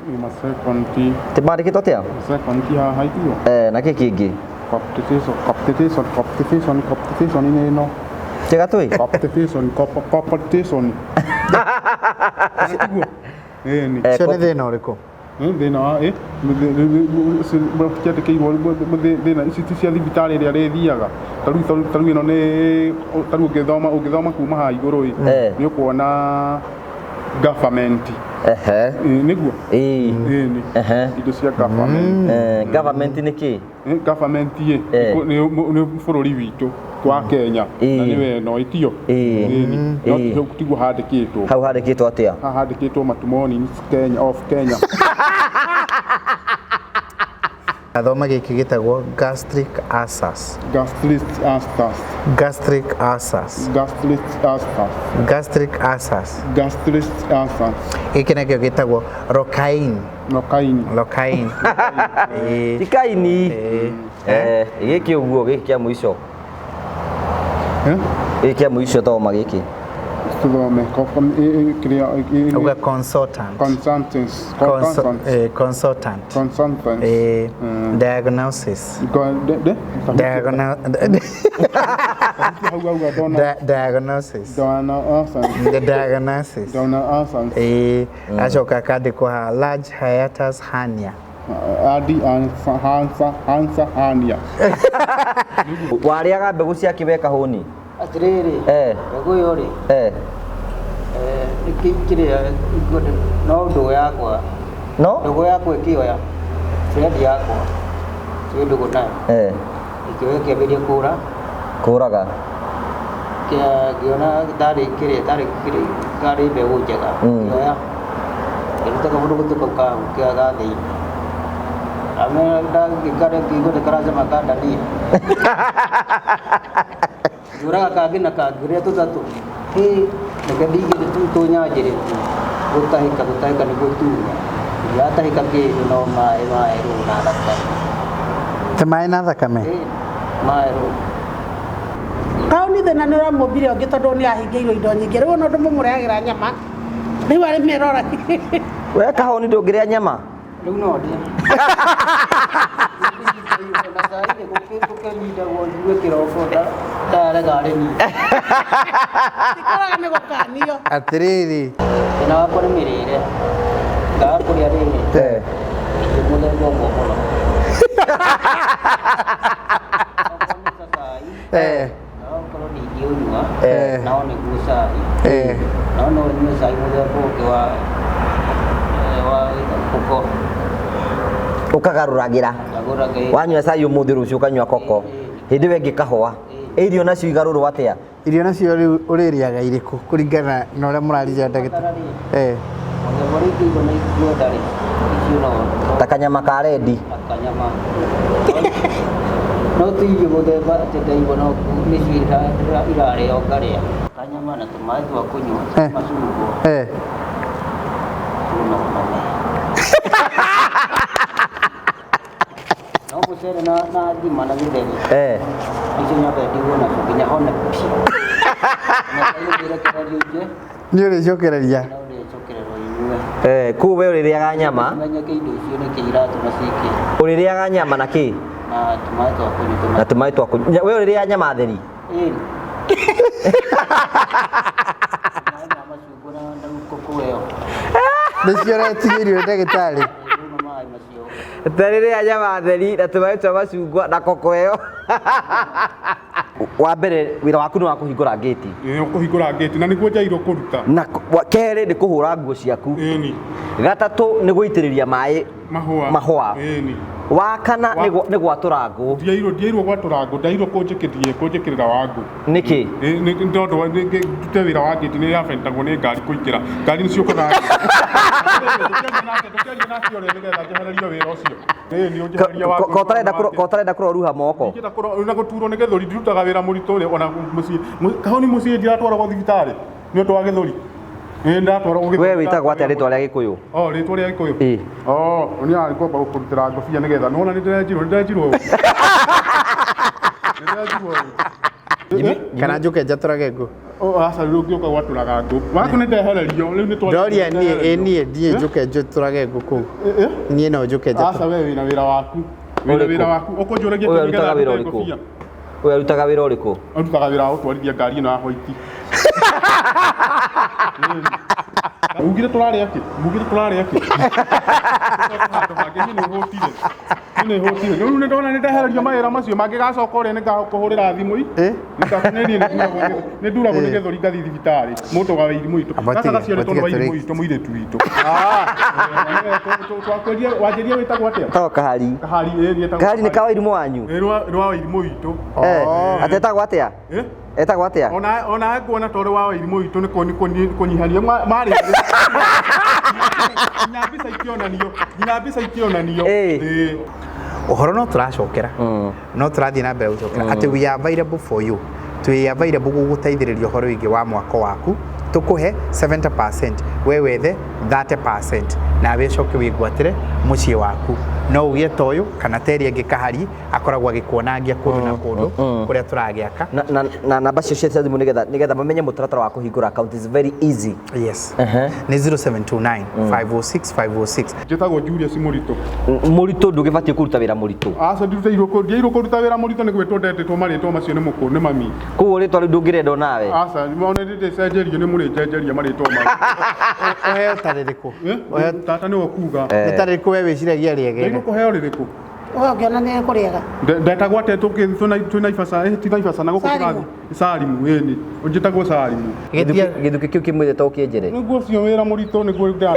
Masekonti. Ti mandĩkĩtwo atĩa? Masekonti haha itiguo. Eh, na kĩ kĩngĩ? Competition, competition, competition, competition nĩ ĩno. Tiga tũĩ? Competition, competition. Tiguo. Ĩni. Eh, Ũcio nĩ thĩna ũrĩkũ? Thĩna wa ĩ kĩandĩkĩirwo thĩna ici ti cia thibitarĩ ĩrĩa rĩthiaga tarĩu ĩno nĩ tarĩu ũngĩthoma ũngĩthoma kuma haha igũrũ ĩ Eh. nĩ ũkuona government. Ehe. Ĩ, nĩguo. Ĩĩ. Ĩni. Ehe. Indo cia government. Eh, government nĩ kĩ? Government ĩ Eh. nĩ bũrũri witũ wa Kenya Ĩĩ. na nĩwe ĩno ĩtio. Ĩĩ. Ĩni. No Ĩĩ. tiguo handĩkĩtwo. Hau handĩkĩtwo atĩa? Haha handĩkĩtwo Matumoni Kenya of Kenya. Athoma gĩkĩ gĩtagwo gastric ulcers. Gastric ulcers. Gastric ulcers. Gastric ulcers. Gastric ulcers. Gastric ulcers. Gĩkĩ nakĩo gĩtagwo Rocaine. Rocaine. Rocaine. Ĩĩ. Ti kaini. Ĩĩ. Eh, gĩkĩ ũguo gĩkĩ kĩa mũico. Eh? Gĩkĩ kĩa mũico thoma gĩkĩ. Tũthome kĩrĩa Auga consultant. Consultants. Consultant. Consultant. Consultants. Ĩĩ. Diagnosis. Hau auga dona Diagnosis. dona ulcers. The diagnosis. Dona ulcers. Ĩĩ. Acoka akandĩkwo haha large hiatus hernia. Adi ansa hansa hansa hania. Warĩaga mbegũ cia kĩwe kahũni? Atĩrĩrĩ, Eh. mbegũ ĩyo rĩ, Eh. kĩrĩa no ndũgũ yakwa. No? Ndũgũ yakwa ĩkĩoya friend yakwa twĩ ndũgũ nayo. Eh. Ĩkĩoya ĩkĩambĩrĩria kũra. Kũraga. Ngĩona tarĩ kĩrĩa tarĩ kĩrĩa tarĩ mbegũ njega. Ngĩoya ngĩruta kaburugutu kau ka ga thĩinĩ. Amera ndangĩkare ngĩigua nĩ karacama ka ndania. Ngĩũraga kangĩ na kangĩ rĩrĩa tũtatũ. Hĩ, reke ndingĩre tu tũnyanjĩre tu. Gũtahĩka gũtahĩka nĩ gũtunya. Ndiratahĩka kĩndũ no maĩ maĩ rũũ na thakame. Te maĩ na thakame? Ĩ, maĩ rũũ. Kaoni thĩna nĩ ũramũmbire ũngĩ tondũ nĩ ahingĩirwo indo nyingĩ rĩu ona ũndũ mũmũrehagĩra nyama rĩu arĩ mĩrora. We kahũni ndũngĩrĩa nyama? Rĩu no ndĩe. Na saa ile gũkĩrindagwo njigue kĩroko ndarega arĩmi. Tikoraga nĩ gũkanio. Atĩrĩrĩ. Thĩna wakwa nĩ mĩrĩre. Ngaga kũrĩa rĩrĩ. Eh. Irio mũthemba ũmwe mũno. Okorwo nĩ ta cai. Eh. Na okorwo ndingĩũnyua. Eh. No nĩguo cai. Eh. No no nyue cai mũthemba ũngĩ wa wa koko. Ũkagarũragĩra. Ngagũraga. Wanyua cai ũmũthĩ rũciũ ũkanyua koko. Hĩndĩ ĩyo ĩngĩ kahũa. Irio nacio igarũrwo atĩa? Irio nacio rĩu ũrĩrĩaga irĩkũ kũringana na ũrĩa mũraririe ndagĩtarĩ? Eh. Mũthemba ũrĩa ingĩigua na ingĩenda rĩ, icio no Ta kanyama ka rendi. na kanyama. No ti irio mũthemba atĩ ndaigua no nĩcio irarĩo ngarĩa. Kanyama na tũmaĩ twa kũnyua, Eh. macungwa, Eh. rĩu no nome. No mũcere na na ngima na gĩtheri. Eh. Icio nyambe ndigwo nacio nginya hone pi. Na ũngĩrekererio ingĩ, Nĩ ũrĩcokereria. no ũrĩcokererwo inyue. Eh, kũu we ũrĩrĩaga nyama, Menyeke indo icio nĩkĩ iratũma ciĩke ũrĩrĩaga nyama na kĩ? na tũmaĩ twa kũnyua Na tũmaĩ twa kũnyua. We ũrĩrĩaga nyama theri? Ĩĩ. Maĩ ma macungwa na na koko ĩyo. Nĩcio ũretigĩirio nĩ ndagĩtarĩ. Rĩu no maĩ macio. Tarĩrĩa nyama theri na tũmaĩ twa macungwa na koko ĩyo. Wa mbere wĩra waku nĩ wa kũhingũra ngĩti. Ĩ, kũhingũra ngĩti na nĩguo njairwo kũruta. Na kerĩ nĩ kũhũra nguo ciaku. Ĩni. Gatatũ nĩ gũitĩrĩria maĩ Mahũa. Mahũa. Ĩni. Wa kana nĩ gwatũra ngũ. Ndiairwo ndiairwo gwatũra ngũ, ndairwo kũnjĩkĩrie kũnjĩkĩrĩra wa ngũ. Nĩkĩ? Ĩ, nĩ tondũ ndute wĩra wa ngĩti nĩ yabetagwo nĩ ngari kũingĩra. Ngari nĩ ciũkaga. Ndũkĩarie nake ũrĩa nĩgetha njehererio wĩra ũcio. Ĩ, nĩ ũnjehereria wa ngũ. Ko ũtarenda kũroruha moko? Ndingĩenda na gũturwo nĩ gĩthũri, ndirutaga wĩra mũritũ rĩ, ona mũciĩ, kahoni mũciĩ ndiratwaragwo thibitarĩ nĩ ũndũ wa gĩthũri. Ĩ, ndĩratwaragwo gĩthũri. We wĩtagwo atĩa rĩtwa rĩa Gĩkũyũ? Oh, rĩtwa rĩa Gĩkũyũ? Ĩ. Oh, nĩ arĩ kwamba gũkũrutĩra ngobia nĩgetha nĩwona nĩ ndĩrenjirwo, nĩ ndĩrenjirwo. Nĩ ndĩrenjirwo. Kana njũke njatũrage ngũ? Aca, rĩu ũngĩũka gwatũraga ngũ waku nĩ ndehererio rĩu nĩ Ndoria niĩ, ĩ niĩ ndiĩ njũke njatũrage ngũ kũu. Niĩ no njũke Aca, njatũrage. we wĩna wĩra waku, wĩna Ũrĩkũ? wĩra waku ũkũnjũragia. Ũyũ arutaga wĩra ũrĩkũ? Ũyũ arutaga wĩra ũrĩkũ? Arutaga wĩra wa gũtwarithia ngari ĩno ya hoiti. Ugire tũrarĩa kĩ? Ugire tũrarĩa kĩ? Handũ hangĩ, niĩ nĩ hũtire. Niĩ nĩ hũtire. Rĩu nĩ ndona nĩ ndehererio mawĩra macio mangĩgacoka ũrĩa nĩ ngakũhũrĩra thimũ i. Eh? Nĩ nduragwo nĩ gĩthũri ngathiĩ thibitarĩ. Mũndũ wa irimũ itũ. Amba Gaka tiga, gaciarĩtwo amba nĩ wa tiga irimũ tũrĩ- itũ mũirĩtu witũ. Twakwĩria wanjĩria wĩtagwo atĩa? Tagwo Kahari. Kahari, ĩĩ, niĩ etagwo. Kahari nĩ kawa irimũ wanyu? Ĩĩ, nĩ wa irimũ witũ. Eh, atetagwo atĩa? Eh? Etagwo atĩa? Ona nguona tondũ wa irimũ witũ nĩ kũnyihania marĩ nginya mbica ikĩonanio, nginya mbica ikĩonanio. Ĩĩ. Ĩĩ. Ũhoro no tũracokera, no tũrathiĩ na mbere gũcokera atĩ we are available for you, twĩ available gũgũteithĩrĩria ũhoro wĩgiĩ wa mwako waku. Tũkũhe 70%, we wethe 30% nawe ũcoke wĩgwatĩre mũciĩ waku. No ũgĩe ta ũyũ kana ta ĩrĩa ĩngĩ Kahari akoragwo agĩkuonangia kũndũ na kũndũ kũrĩa tũragĩaka. Na namba cio cia thimũ nĩgetha mamenye mũtaratara wa kũhingũra account is very easy. Yes, nĩ 0729 506 506. Njĩtagwo Julius Mũritũ. Mũritũ, ndũgĩbatiĩ kũruta wĩra mũritũ. Aca, ndirutĩirwo ndiairwo kũruta wĩra mũritũ, nĩ gwĩtwo ndetĩtwo marĩtwa macio nĩ mũkũ nĩ mami. Koguo rĩtwa rĩu ndũngĩrenda onawe. Aca, ona ndĩcenjerio nĩ mũrĩnjenjeria marĩtwa mau. Ũheo ta rĩrĩkũ? Eh? Tata nĩwe kuga. Nĩ ta rĩrĩkũ we wĩciragia Ndairwo rĩegega? kũheo rĩrĩkũ? Ũyũ ũngĩona nĩ kũrĩega. Ndetagwo atĩa twĩ Naivasha? Eh, ti Naivasha, na gũkũ Salimu. tũrathiĩ Salimu, ĩni njĩtagwo Salimu. Gĩtia- Gĩthukĩ kĩu kĩmwĩrĩte ũkĩenjere. Nĩguo ũcio wĩra mũritũ nĩguo ndĩra.